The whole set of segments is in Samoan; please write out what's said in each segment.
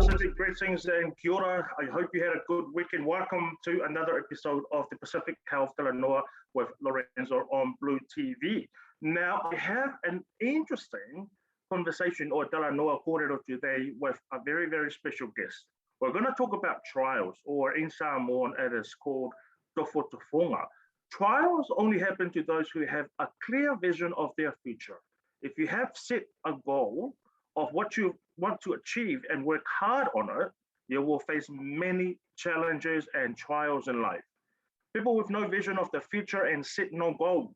Pacific greetings and kia ora. I hope you had a good weekend. Welcome to another episode of the Pacific Health Talanoa with Lorenzo on Blue TV. Now, I have an interesting conversation or Talanoa kōrero today with a very, very special guest. We're going to talk about trials, or in Samoan it is called Tofotofoga. Trials only happen to those who have a clear vision of their future. If you have set a goal of what you want to achieve and work hard on it, you will face many challenges and trials in life. People with no vision of the future and set no goals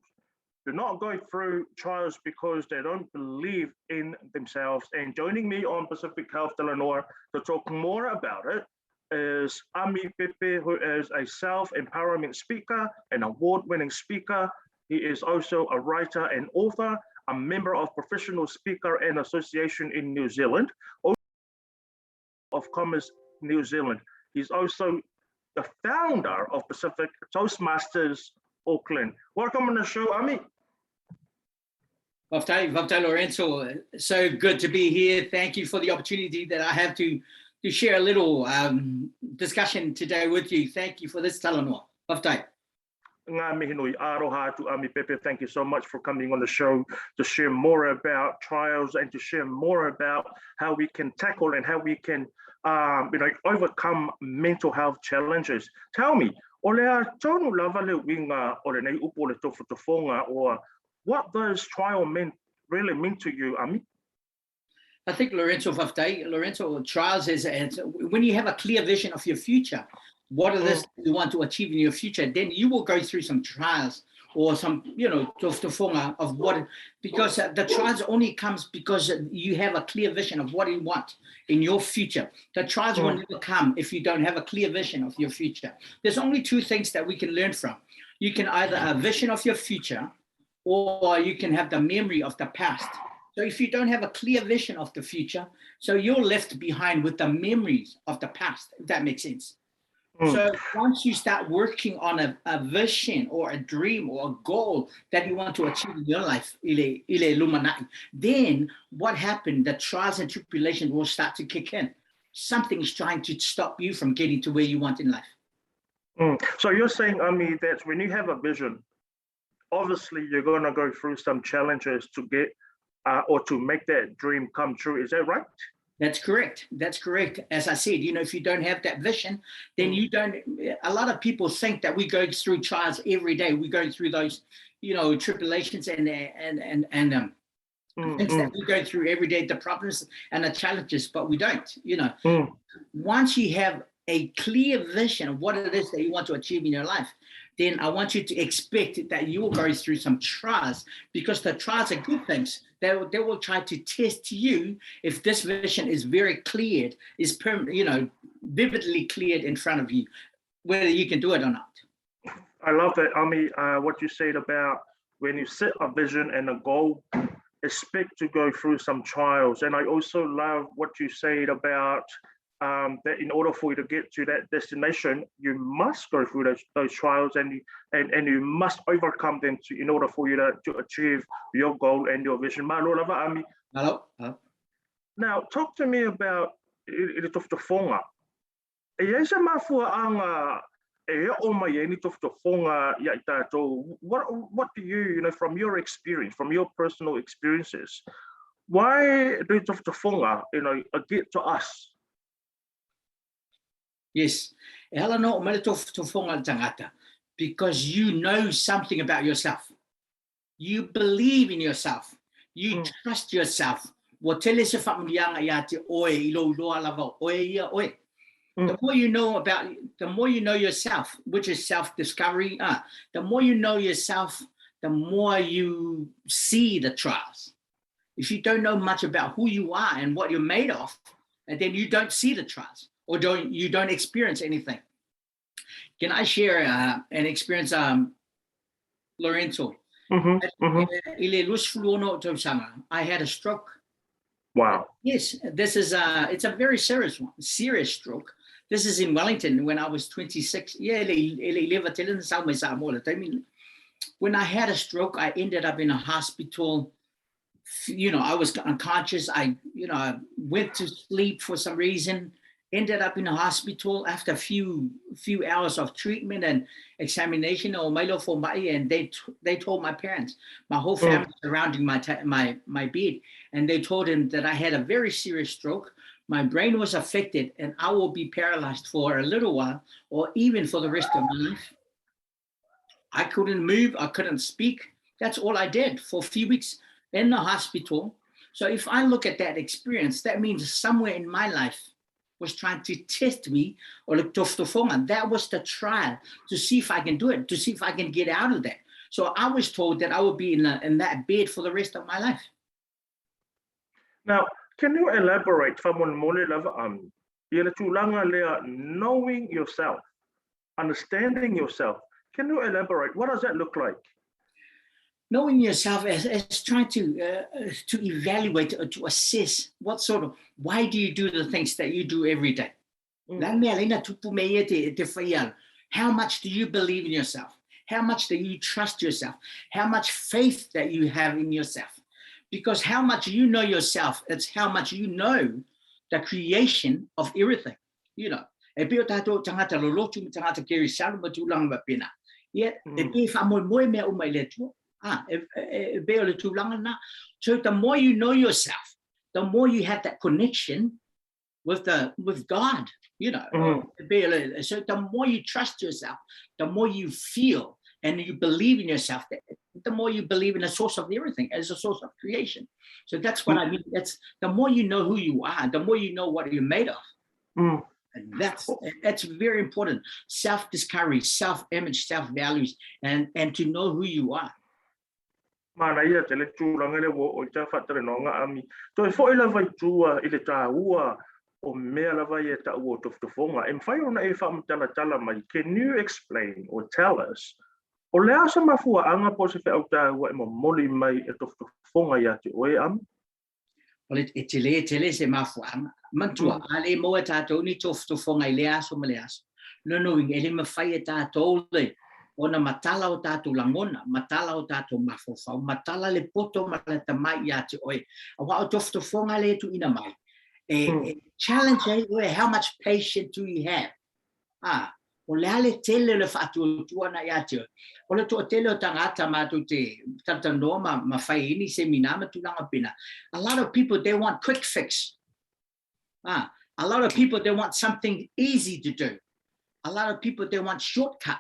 do not go through trials because they don't believe in themselves. And joining me on Pacific Health Talanoa to talk more about it is Ami Pepe, who is a self-empowerment speaker, an award-winning speaker. He is also a writer and author, a member of Professional Speaker and Association in New Zealand, of Commerce New Zealand. He's also the founder of Pacific Toastmasters Auckland. Welcome on the show, Ami. Fa'afetai, fa'afetai Lorenzo. So good to be here. Thank you for the opportunity that I have to share a little discussion today with you. Thank you for this talanoa. Fa'afetai. Ngā mihi nui aroha atu, Ami Pepe. Thank you so much for coming on the show to share more about trials and to share more about how we can tackle and how we can overcome mental health challenges. Tell me, o le a tonu lava le uiga o lenei upu o le tofotofoga, or what does trial mean, really mean to you, Ami? I think Lorenzo fa'afetai, Lorenzo, trials is when you have a clear vision of your future, what it is you want to achieve in your future, then you will go through some trials or some, tofotofoga of what, because the trials only comes because you have a clear vision of what you want in your future. The trials will never come if you don't have a clear vision of your future. There's only two things that we can learn from. You can either have a vision of your future, or you can have the memory of the past. So if you don't have a clear vision of the future, so you're left behind with the memories of the past, if that makes sense. So once you start working on a vision or a dream or a goal that you want to achieve in your life, i le lumanai, then what happened, the trials and tribulations will start to kick in. Something is trying to stop you from getting to where you want in life. So you're saying, Ami, that when you have a vision, obviously you're going to go through some challenges to get or to make that dream come true. Is that right? That's correct. That's correct. As I said, if you don't have that vision, then you don't. A lot of people think that we go through trials every day. We go through those tribulations and things that we go through every day, the problems and the challenges, but we don't. Once you have a clear vision of what it is that you want to achieve in your life, then I want you to expect that you will go through some trials, because the trials are good things. They will try to test you if this vision is very cleared, is vividly cleared in front of you, whether you can do it or not. I love that, Ami, what you said about when you set a vision and a goal, expect to go through some trials. And I also love what you said about that in order for you to get to that destination, you must go through those trials, and you must overcome them in order for you to achieve your goal and your vision. Malo lava, Ami. Hello. Hello. Now, talk to me about i le tofotofoga. E ai se mafuaanga e o mai e ni tofotofoga ia i tātou. What do you, you know, from your experience, from your personal experiences, why do tofotofoga get to us? Yes. E hala no o mai le tofotofoga le tangata, because you know something about yourself. You believe in yourself. You trust yourself. Wa tele se whamunianga ia te oe i lo loa lava oe ia oe. The more you know about, the more you know yourself, which is self-discovery, the more you know yourself, the more you see the trials. If you don't know much about who you are and what you're made of, and then you don't see the trials, or don't you don't experience anything. Can I share an experience, Lorenzo? I le 26 tausaga, I had a stroke. Wow. Yes, it's a very serious one, serious stroke. This is in Wellington when I was 26. Yeah, le leva tele na sau mai sa mo le taimi. When I had a stroke, I ended up in a hospital. I was unconscious. I went to sleep for some reason, ended up in a hospital after a few hours of treatment and examination o mai for mai, and they told my parents, my whole family surrounding my bed, and they told him that I had a very serious stroke. My brain was affected and I will be paralyzed for a little while or even for the rest of my life. I couldn't move, I couldn't speak. That's all I did for a few weeks in the hospital. So if I look at that experience, that means somewhere in my life was trying to test me or look. That was the trial to see if I can do it, to see if I can get out of that. So I was told that I would be in that bed for the rest of my life. Now, can you elaborate faamolemole lava ia le tulaga lea, knowing yourself, understanding yourself? Can you elaborate? What does that look like? Knowing yourself as trying to evaluate or to assess what sort of, why do you do the things that you do every day? How much do you believe in yourself? How much do you trust yourself? How much faith that you have in yourself? Because how much you know yourself, it's how much you know the creation of everything. E pei o tātou tangata lolotu ma tangata keri salu ma tulaga faapena. Ia, e pei faamoemoe mea uma i le Atua. Ah, e pei o le tulaga na. So the more you know yourself, the more you have that connection with God. So the more you trust yourself, the more you feel and you believe in yourself, the more you believe in the source of everything as a source of creation. So that's what I mean. That's the more you know who you are, the more you know what you're made of. And that's very important. Self-discovery, self-image, self-values, and to know who you are. Manaia tele tulaga lea ua oo i ta faatalanoaga ami. Toe foʻi lava i tua i le tāua o mea lava ia taʻua o tofotofoga. E mafai ona e faamatalatala mai? Can you explain or tell us o le a se mafuaaga po o se feau tāua e momoli mai e tofotofoga iā te oe ami? O le e tele tele se mafuaaga. Manatua, a le maua e tātou ni tofotofoga i lea aso ma le aso. Lona uiga, e le mafai e tātou le ona matala o tātou lagona, matala o tātou mafaufau, matala le poto ma le tamai iā te oe. Auā o tofotofoga le tuuina mai. E challenge ai oe, how much patience do you have? Ah, o le a le tele le faatuatua na iā te oe. O le toatele o tagata matou te talatalanoa ma fai ai ni seminar ma tulaga pena. A lot of people, they want quick fix. Ah, a lot of people, they want something easy to do. A lot of people, they want shortcut.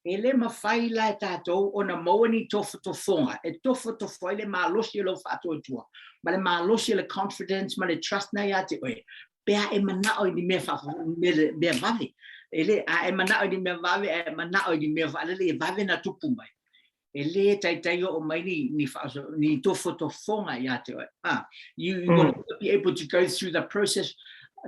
E le mafai la e tātou ona maua ni tofotofoga e tofotofo ai le malosi o lou faatuatua ma le malosi o le confidence ma le trust na iā te oe pe a e manao i ni mea mea vave. E le a e manao i ni mea vave, a e manao i ni mea faalelei e vave na tupu mai. E lē taitai oo mai ni tofotofoga iā te oe. Ah, you will be able to go through the process,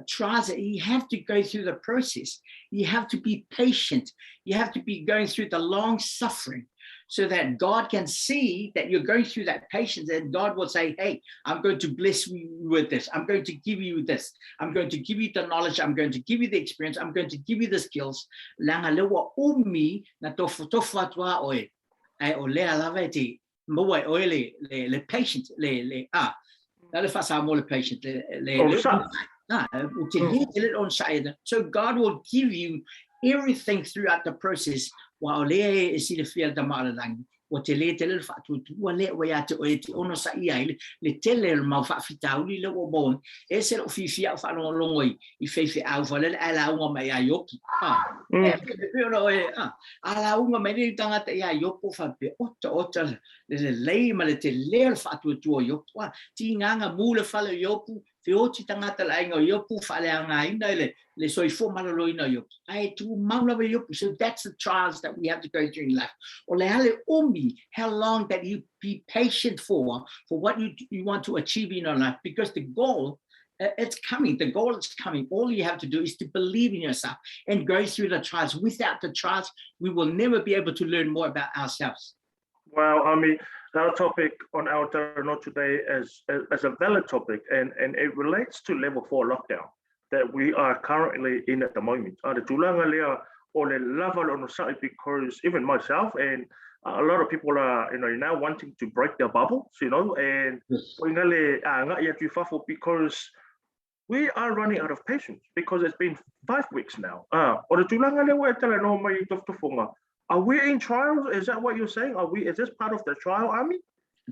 trials. You have to go through the process. You have to be patient. You have to be going through the long suffering so that God can see that you're going through that patience, and God will say, "Hey, I'm going to bless you with this. I'm going to give you this. I'm going to give you the knowledge. I'm going to give you the experience. I'm going to give you the skills." Leaga le ua umi na tofotofo atu a oe. Ae o lea lava e te maua e oe le patient, le ah, le faasamoa le patient, le ah, u te le le on side. So God will give you everything throughout the process. Ua o lea e silafia le Tama o le lagi, ua telē tele le faatuatua lea ua iā te oe e te onosaʻia ai le tele o le mau faafitauli lea ua maua. E ese loʻu fiafia au faalogologo i faifeau faalele ae lauga mai iā Iopu. E pei ona oe, a lauga mai nei tagata iā Iopu faapea, otaota le lelei ma le telē o le faatuatua o Iopu. Tigaga mū le fale o Iopu, feoti tagata le aiga o Iopu, faaleagaina i le soifua maloloina o Iopu. Ae tumau lava Iopu. So that's the trials that we have to go through in life. O le a le umi, how long that you be patient for what you want to achieve in your life, because the goal, it's coming. The goal is coming. All you have to do is to believe in yourself and go through the trials. Without the trials, we will never be able to learn more about ourselves. Well, I mean, our topic on our Talanoa today is a valid topic, and it relates to level 4 lockdown that we are currently in at the moment. Le tulaga lea o le lava o le onosaʻi, because even myself and A lot of people are now wanting to break their bubbles, and because we are running out of patience because it's been 5 weeks now. Are we in trials? Is that what you're saying? Are we? Is this part of the trial, Ami?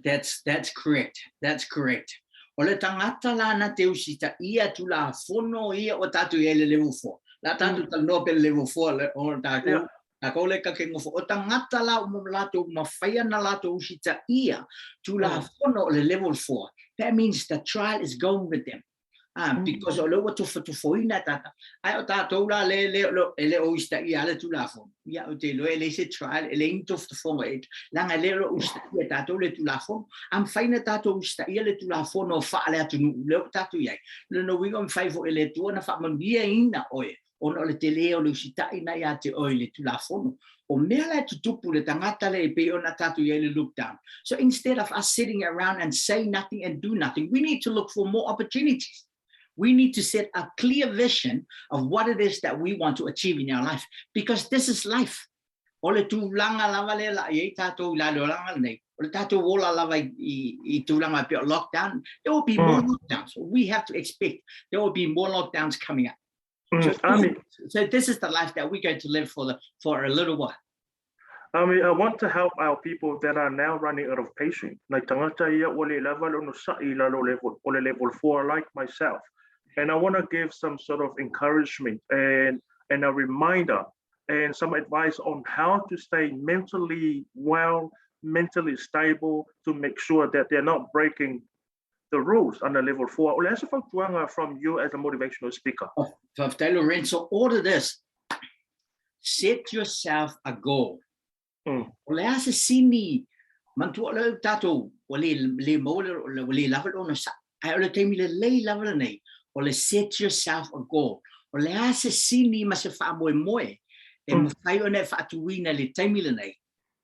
That's correct. That's correct. O le tagata la na te usitaia tulafono ia o tātou i le level 4. La tātou talanoa pe level 4 le o tātou. Tākou le ka ke ngofo. O tagata la o mo latou mafai ona latou usitaia tulafono o le level 4. That means the trial is going with them. Because o le ua tufotufoina tata. Ai o tātou la le le lo e le o usitaia le tulafono. Ia o te lo e le se trial e le in tufotufonga e. Langa le lo usitaia tātou le tulafono. A mafai ona tātou usitaia le tulafono fa le atu le o tātou iai. Le no wingo mafai fo e le tua na fa manuia ina oe. Ona o le tele o le usitai na ia te oe le tulafono. O mea la tutupu le tagata le e pe ona tātou iai le lockdown. So instead of us sitting around and say nothing and do nothing, we need to look for more opportunities. We need to set a clear vision of what it is that we want to achieve in our life, because this is life. O le tulaga lava le la i tātou la le olaga nei. O le tātou ola lava i tulaga pe o lockdown, there will be more lockdowns. We have to expect there will be more lockdowns coming up. Ami, So this is the life that we're going to live for a little while. I mean, I want to help our people that are now running out of patience. Like tagata ia o le level o no sa'i lalo level o le level 4 like myself. And I want to give some sort of encouragement and a reminder and some advice on how to stay mentally well, mentally stable, to make sure that they're not breaking the rules under level 4. O le asa fautuaga from you as a motivational speaker. Faafetai, Lorenzo. Order this. Set yourself a goal. O le asa sini, mantua le tātou, o le, le mo le, le, le lava le ono sa, ai o le taimi le lei lava le nei, o le set yourself a goal. O le asa sini ma se wha moe moe, e mawhai o ne whaatuina le taimi le nei,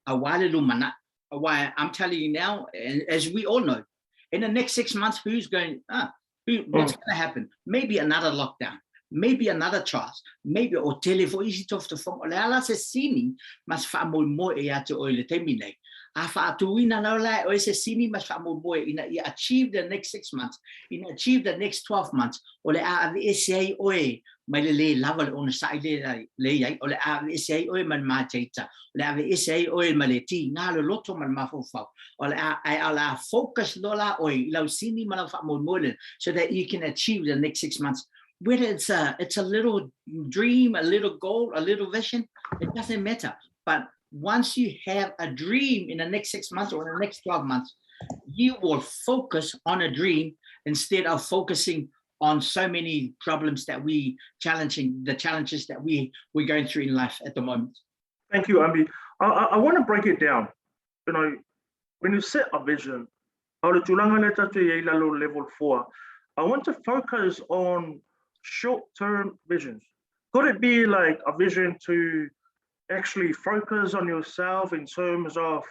a wale lumana. Why I'm telling you now, and as we all know, in the next 6 months, who's going, ah, who, what's going to happen? Maybe another lockdown, maybe another trials, maybe o tele fo isi tofotofoga. O le ala se sini, mas wha moe moe e ate o le taimi nei. A whaatuina lau la o se sini mas wha moe moe ina ia achieve the next 6 months, ina achieve the next 12 months, o le a ave ese ai oe, mai le le lava le ona sai le le ai, o le a ave ese ai oe man ma teita, o le ave ese ai oe ma le ti, ngā le loto ma le mafofau. O le a, ai a la focus lola oe, i lau sini ma lau wha moe moe le, so that you can achieve the next 6 months. Whether it's a little dream, a little goal, a little vision, it doesn't matter. But once you have a dream in the next 6 months or in the next 12 months, you will focus on a dream instead of focusing on so many problems that we challenging, the challenges that we're going through in life at the moment. Thank you, Ambi. I want to break it down. When you set a vision, o le tulaga le tātou i lalo level 4, I want to focus on short-term visions. Could it be like a vision to actually focus on yourself in terms of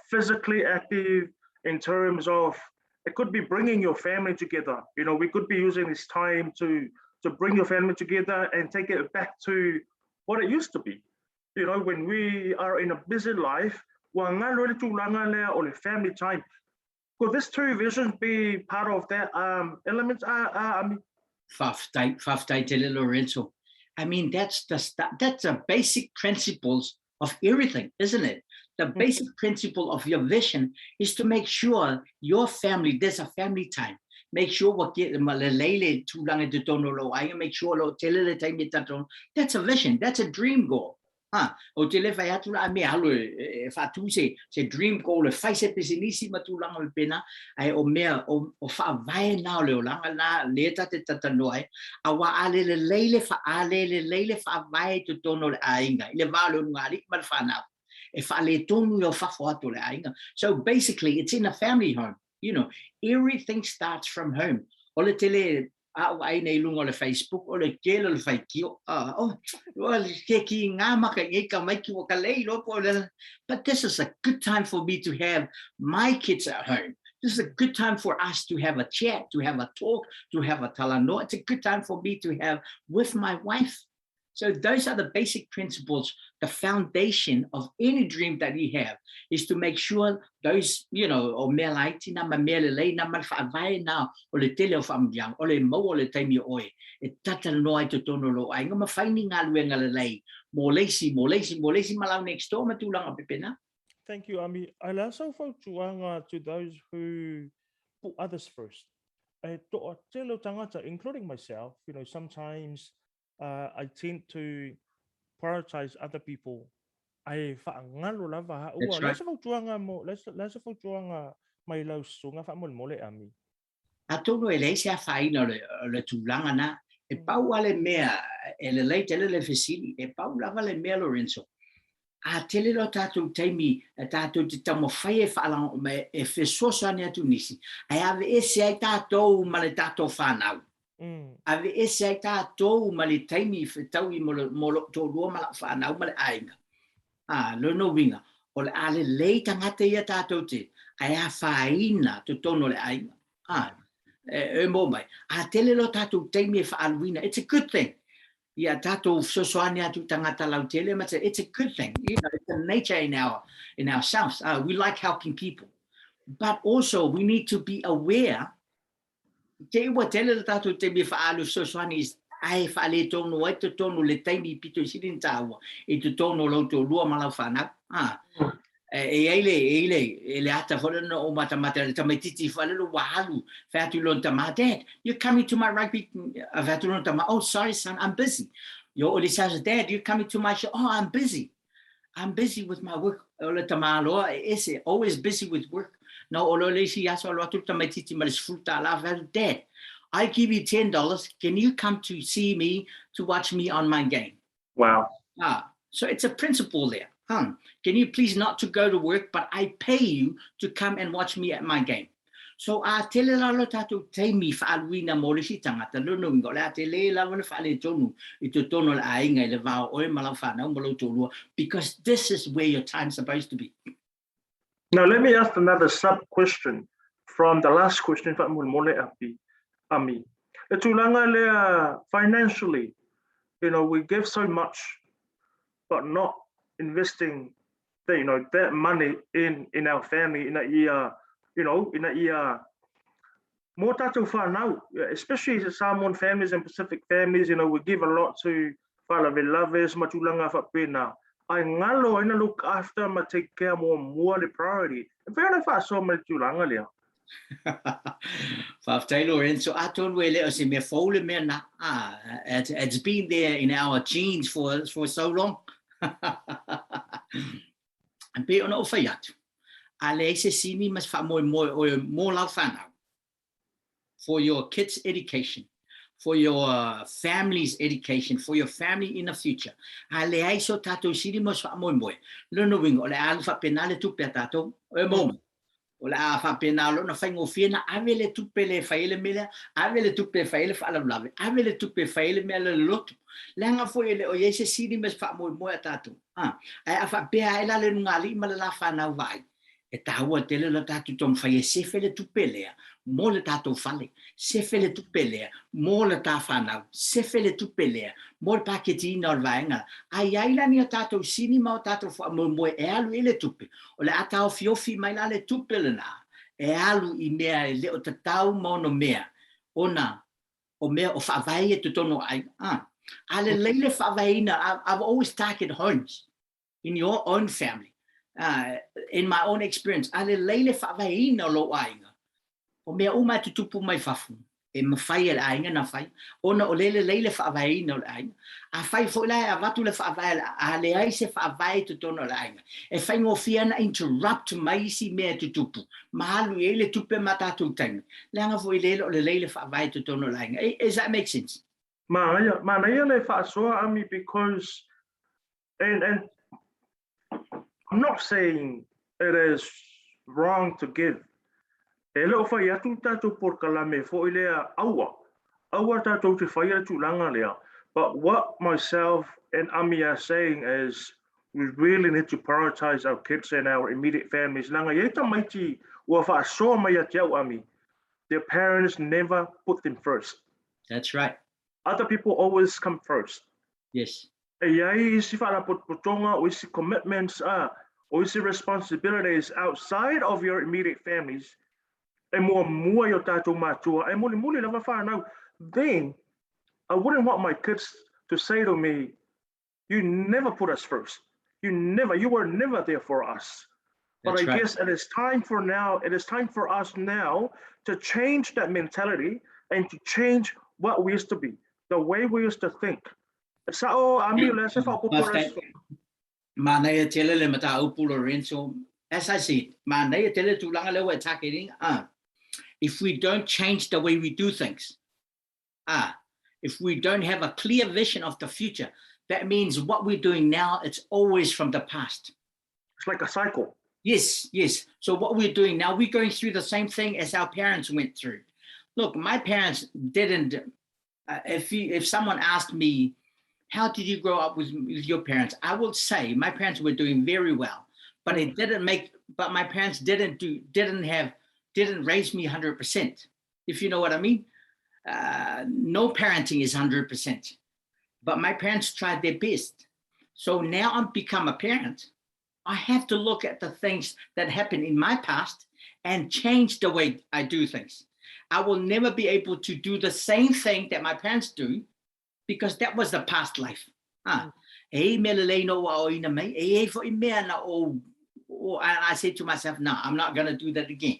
physically active, in terms of it could be bringing your family together. We could be using this time to bring your family together and take it back to what it used to be. When we are in a busy life, ua galo le tulaga lea o le family time. Could this two visions be part of that element? I mean, Faafetai, faafetai tele, Lorenzo. I mean, that's the basic principles of everything, isn't it? The basic principle of your vision is to make sure your family, there's a family time. Make sure what get ma le lele tulaga i totonu o lou aiga, make sure lo tele le taimi e tatou. That's a vision, that's a dream goal. Ha, o te le fai atu la me alo e whaatu se dream goal e fai se pisinisi ma tulaga o le pena, ai o mea o whaavae nā o le olaga la le ta te tatanoa ai, a wa a le le leile wha a le le leile whaavae i totonu o le aiga, i le vā o le ulugalii ma le whanau. E wha le tonu i o fafo atu o le aiga. So basically, it's in a family home. Everything starts from home. O le tele a o ai nei lunga o le Facebook, o le kele o le whaikio. Ah, oh, well, ke ki ngā maka i ka mai ki waka lei lopo. But this is a good time for me to have my kids at home. This is a good time for us to have a chat, to have a talk, to have a talanoa. It's a good time for me to have with my wife. So those are the basic principles, the foundation of any dream that you have is to make sure those, you know, o mea laiti na ma mea lelei na ma le faavae na o le tele o faamanuiaga, o le maua o le taimi o oe e talatalanoa ai totonu o lou aiga ma fai ni galuega lelei mo le isi, mo le isi, mo le isi ma lau next door ma tulaga pepena. Thank you, Ami. I la sau fautuaga to those who put others first. E toatele o tagata, including myself, you know, sometimes uh, I tend to prioritize other people. Ae faagalo lava ha ua. Right. La se fautuaga mo, la se fautuaga mai lau susuga faamolemole, Ami. Atonu e leai se afaina o le, o le tulaga na. E pau lava le mea, e lelei tele le fesili, e pau lava le mea Lorenzo. A tele lo tatou taimi, e tatou te taumafai e faalago, e fesoasoani atu nisi, ae aveese ai tatou ma le tatou fanau. Mm. Aveese ai tatou ma le taimi i fetaui mo, le, mo lou toalua ma lau fanau ma le aiga. A, lona uiga, o le a lelei tagata ia tatou te, ae afaina totonu o le aiga. A, e, e mo mai. A tele lo tatou taimi e faaluina, it's a good thing. Ia tatou fesoasoani atu i tagata lautele ma te, it's a good thing. You know, it's a nature in our in ourselves. We like helping people. But also we need to be aware Te ua tele le tātou taimi e whaalu fesoasoani ae faaletonu ai totonu le taimi pito i sili na tāua i totonu o lau toalua ma lau whanau. Ah. E, e ai le, e ai le, e le ata whare no o matamata le tamaititi whare lo wahalu whai atu lona tama, Dad, you're coming to my rugby, whai atu lona tama, oh sorry son, I'm busy. Yo, o le says, Dad, you're coming to my show, oh I'm busy. I'm busy with my work. O le tamaloa e ese, always busy with work. No, o lo le isi aso alo atu le tamaititi ma le sefulu tālā, fai atu, Dad, I give you $10, can you come to see me, to watch me on my game? Wow. Ah, so it's a principle there. Huh? Can you please not to go to work, but I pay you to come and watch me at my game. So a tele lalo tātou taimi whaaluina mō le isi tangata, lona uiga, o le a tele lava le faaletonu i totonu o le aiga i le va o oe ma lau whanau ma lou toalua, because this is where your time's supposed to be. Now let me ask another sub question from the last question faamolemole Api, Ami. Le tulaga lea financially, you know, we give so much but not investing that, you know, that money in in our family ina ia, you know, ina ia mō tātou whānau, especially the Samoan families and Pacific families, you know, we give a lot to faalavelave ma tulaga faapena. Ae ngalo ai na look after ma take care muamua le priority. E mafai ona faasoa mai le tulaga lea. Faafetai Lorenzo, atonu e le o se mea fou le mea na. Ah, it's been there in our genes for so long. Pei ona ou fai atu, a leai se sini ma se faamoemoe oe mō lau whanau, for your kids' education, for your family's education, for your family in the future. A leai so tātou sini ma se faamoemoe, lona uiga, o le a alu faapena le tupe a tātou, e mou mai. O le a faapena loa ona faigofie ona ave le tupe lea e fai ai le mea lea, ave le tupe e fai ai le faalavelave, ave le tupe e fai ai le mea lea le lotu. Leaga foi e le o i ai se sini ma se faamoemoe a tatou. A, ae a faapea ae la le ulugalii ma le la fanau vaai, e taua tele lo tatou taumafai e sefe le tupe lea mo le tatou fale, sefe le tupe lea mo le ta fanau, sefe le tupe lea mo le paketiina o le vaega. A i ai la ni o tatou sini ma o tatou faamoemoe e alu i ai le tupe, O le a taofiofi mai la le tupe lena e alu i mea e le o tatau ma onomea ona o mea o faavae ia i totonu o aiga. A, a lelei le faavaeina, I've always target homes in your own family. In my own experience, a lelei le faavaeina o lou aiga, O mea uma e tutupu mai fafo, e mafai e le aiga na fai, ona o le lelei le faavaeina o le aiga. Afai foi la e avatu le faavae, a leai se faavae i totonu o le aiga, e faigofie ana interrupt mai isi mea e tutupu, ma alu i ai le tupe ma tatou taimi, leaga foi le o lelei le faavae i totonu o le aiga. Does that make sense? Manaia, manaia le faasoa Ami because and and I'm not saying it is wrong to give. E le o fai atu le tatou polokalame foi lea aua, aua tatou te faia le tulaga lea. But what myself and Ami are saying is we really need to prioritize our kids and our immediate families. Leaga e i ai tamaiti ua faasoa mai ia te au Ami, their parents never put them first. That's right. Other people always come first. Yes. E i ai isi faalapotopotoga o isi commitments o isi responsibilities outside of your immediate families e muamua i o tātou mātua, e mulimuli lava whānau, then I wouldn't want my kids to say to me, you never put us first. You never, you were never there for us. But That's I right. guess it is time for now, it is time for us now to change that mentality and to change what we used to be, the way we used to think. Sa'o Ami o le a se faaopoopo Faafetai. Manaia tele le mataupu Lorenzo. As I said, manaia tele tulaga lea ua e targeting. If we don't change the way we do things, if we don't have a clear vision of the future, that means what we're doing now, it's always from the past. It's like a cycle. Yes, yes. So what we're doing now, we're going through the same thing as our parents went through. Look, my parents didn't, if someone asked me, how did you grow up with your parents? I would say my parents were doing very well, but it didn't make, but my parents didn't do, didn't have, didn't raise me 100%, if you know what I mean. No parenting is 100%, but my parents tried their best. So now I've become a parent. I have to look at the things that happened in my past and change the way I do things. I will never be able to do the same thing that my parents do because that was the past life. E i mea lelei no wa o ina mai, e e fo i mea na o, o, and I said to myself, no, I'm not going to do that again.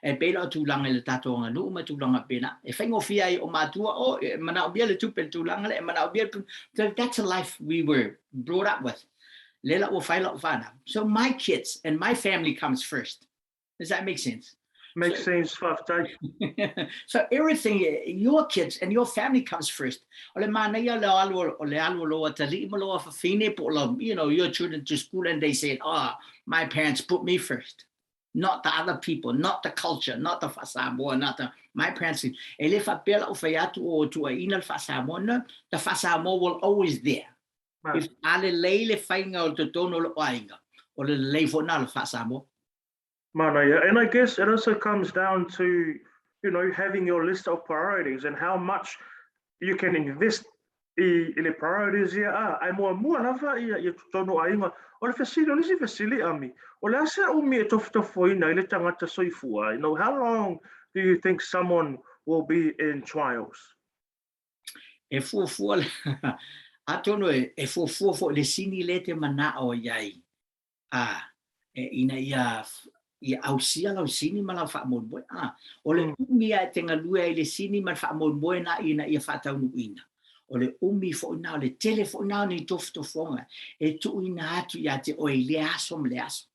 E pēlā o tulaga i le tātou aganuu ma tulaga pēlā. E faigofie ai o mātua, o, e manaomia le tupe le tulaga lea, e manaomia le. So that's a life we were brought up with. Lea la ua fai la'u fanau. So my kids and my family comes first. Does that make sense? Makes sense, faafetai. So everything, your kids and your family comes first. O le manaia le alu o le alu o lou atalii ma lou afafine po o lau, you know, your children to school and they said, oh, my parents put me first. Not the other people, not the culture, not the Fa'asamoa, not the, my parents. E le faapea la'u fai atu o tuuaiina le Fa'asamoa. No, the Fa'asamoa will always there. If a lelei le faiga o le totonu o lo'u aiga, o le lelei foi lena o le Fa'asamoa. Manaia. And I guess it also comes down to, you know, having your list of priorities and how much you can invest i le priorities ia, ae muamua lava ia totonu o aiga. O le fesili, o le isi fesili, Ami, o le a se umi e tofotofoina ai le tagata soifua? You know, how long do you think someone will be in trials? E fuafua, atonu e fuafua foi le sini lea e te mana'o i ai, e, ina ia ia ausia lau sini ma lau faamoemoe. O le umi lava e te galue ai i le sini ma le faamoemoe lena ina ia faataunuuina. O le umi foi lena, o le tele foi lena o ni tofotofoga e tuuina atu ia te oe i lea aso ma lea aso.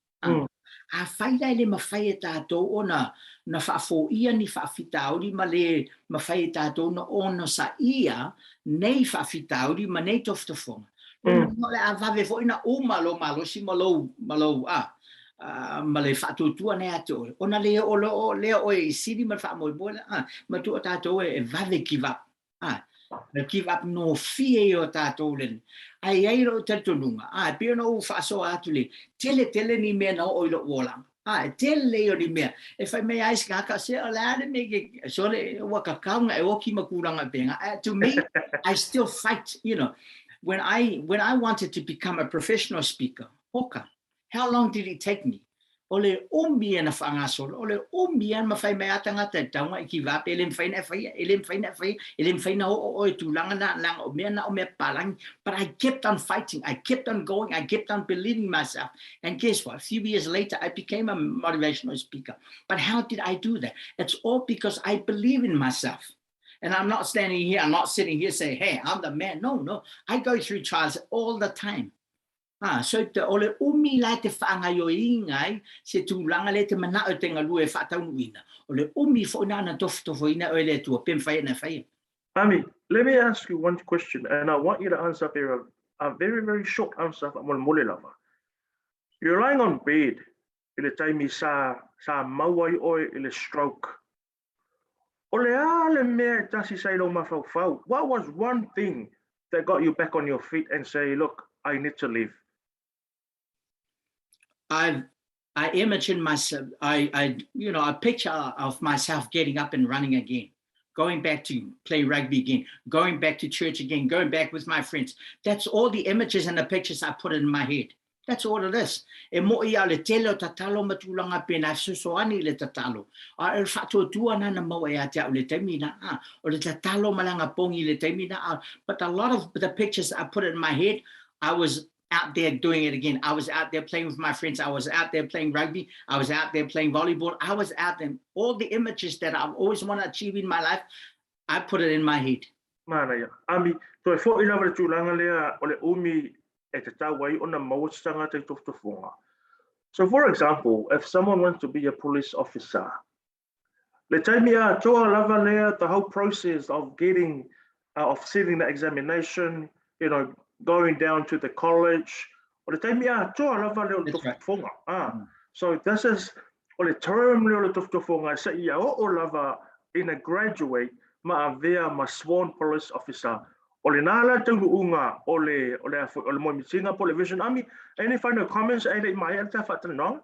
Afai la e le mafai e tatou ona na faafoia ni faafitauli ma le mafai e tatou ona onosaia nei faafitauli ma nei tofotofoga, lona uiga o le a vave foi ona uma lou malosi ma lou ma lou ma le faatuatua lena ia te oe, ona le oo loa lea oe i sini ma le faamoemoe lea, manatua tatou e vave give up. E give up gofie ia o tatou le ae i ai lou talitonuga, e pei ona ou faasoa atu le tele tele ni mea na oo i lou olaga. E tele ia o ni mea e fai mai ai se tagata, se o le a le mea ke sole ua kakau ona e oki ma tulaga faapena. To me, I still fight, you know. When I wanted to become a professional speaker, oka, how long did it take me? O le umi e na faagasolo, o le umi lava ma fai mai a tagata e tatau ona e give up, e le mafai ona e faia, e le mafai ona e faia, e le mafai ona oo oe i tulaga na, leaga o mea na o mea papalagi. But I kept on fighting, I kept on going, I kept on believing myself. And guess what? A few years later, I became a motivational speaker. But how did I do that? It's all because I believe in myself. And I'm not standing here, I'm not sitting here saying, hey, I'm the man. No, no. I go through trials all the time. So te, o le umi la e te faagaoioiga ai se tulaga lea e te mana'o e te galue e faataunuuina, o le umi foi lena na tofotofoina oe e le Atua pe mafai ona e faia. Ami, let me ask you one question and I want you to answer very, a very, very short answer faamolemole lava. You're lying on bed i le taimi sa maua ai oe i le stroke. O le a le mea e tasi sa i lou mafaufau? What was one thing that got you back on your feet and say, look, I need to live? I imagine myself, I, you know, a picture of myself getting up and running again. Going back to play rugby again, going back to church again, going back with my friends. That's all the images and the pictures I put in my head. That's all it is. E mo'i ia o le tele o tatalo ma tulaga pena e fesoasoani i le tatalo. A o le faatuatua na na maua ia te au i le taimi na, a, o le tatalo ma le agapogi i le taimi na, a, but a lot of the pictures I put in my head, I was out there doing it again. I was out there playing with my friends. I was out there playing rugby. I was out there playing volleyball. I was out there. All the images that I've always wanted to achieve in my life, I put it in my head. Manaia. Ami, toe fo'i lava le tulaga lea o le umi e tatau ai ona maua se tangata i tofotofoga. So for example, if someone wants to be a police officer, le taimi atoa lava lea, the whole process of getting, of sitting the examination, going down to the college, o le taimi atoa lava lea o le tofotofoga. Ah, so this is, o le term lea o le tofotofoga, seia oo lava ina graduate ma avea ma sworn police officer. O lena la taunuuga o le, o le, o le moemitiga po o le vision. Ami, any final comments e le i maea le ta faatalanoaga?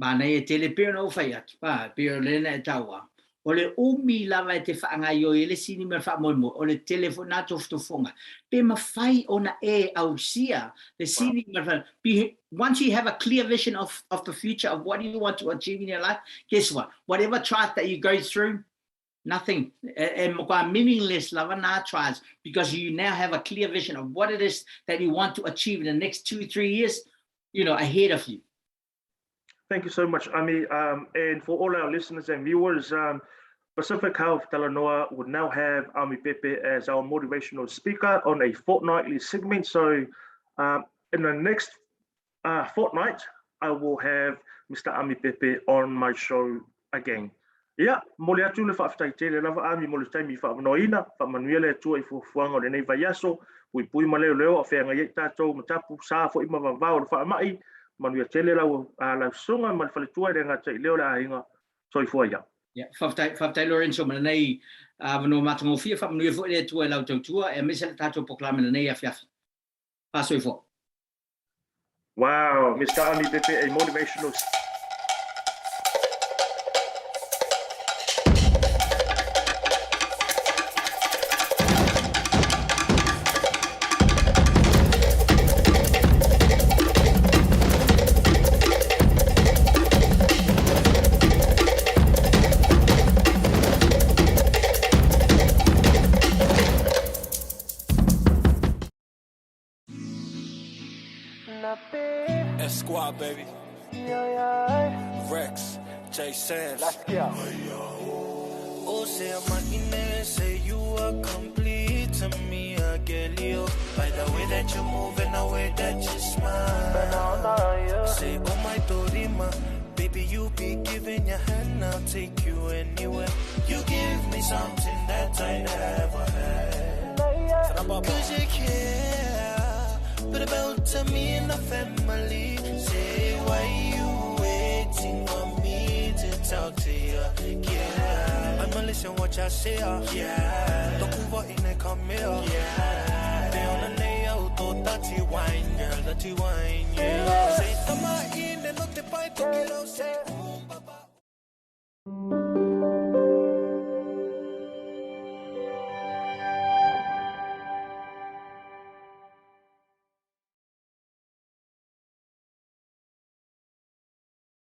Manaia tele pei ona ou fai atu, a, pei o lena e taua. O le umi lava e te faagaoioi ai le sini ma le faamoemoe, o le tele foi na tofotofoga. Pe mafai ona e ausia le sini ma le faa, be, once you have a clear vision of the future of what you want to achieve in your life, guess what? Whatever trials that you go through, nothing, e matua meaningless lava na trials, because you now have a clear vision of what it is that you want to achieve in the next 2, 3 years, ahead of you. Thank you so much, Ami. And for all our listeners and viewers, Pacific Health Talanoa would now have Ami Pepe as our motivational speaker on a fortnightly segment. So in the next fortnight, I will have Mr. Ami Pepe on my show again. Ia, momoli atu le faafetai tele lava Ami mo le taimi faamanoaina, faamanuia le Atua i fuafuaga o lenei vaiaso, puipui ma leoleo a o feagai ai tatou ma tapu, sa foi ma vavao o le faamai, manuia tele lau, lau susuga ma le faletua e le gata i lea o le aiga, soifua ia. Ia, faafetai, faafetai Lorenzo ma lenei avanoa matagofie, faamanuia foi le Atua i lau tautua, aemaise le tatou polokalame i lenei afiafi. Faasoifua. Wow, Mr. Ami Pepe, a motivational S Squad, baby. Rex, J Samms. Let's go. Oh, say I'm say you are complete to me, I get you. By the way that you move and the way that you smile. Say, oh my Dorima, baby, you be giving your hand, I'll take you anywhere. You give me something that I never had. Cause you care, but about to me and the family. Say, why you waiting for me to talk to you? Yeah, I'ma listen what you say. Yeah, Tokuva in the come here. Yeah, they on the nail to dirty wine, girl, dirty wine. Yeah, say, I'm in and not the pipe, say.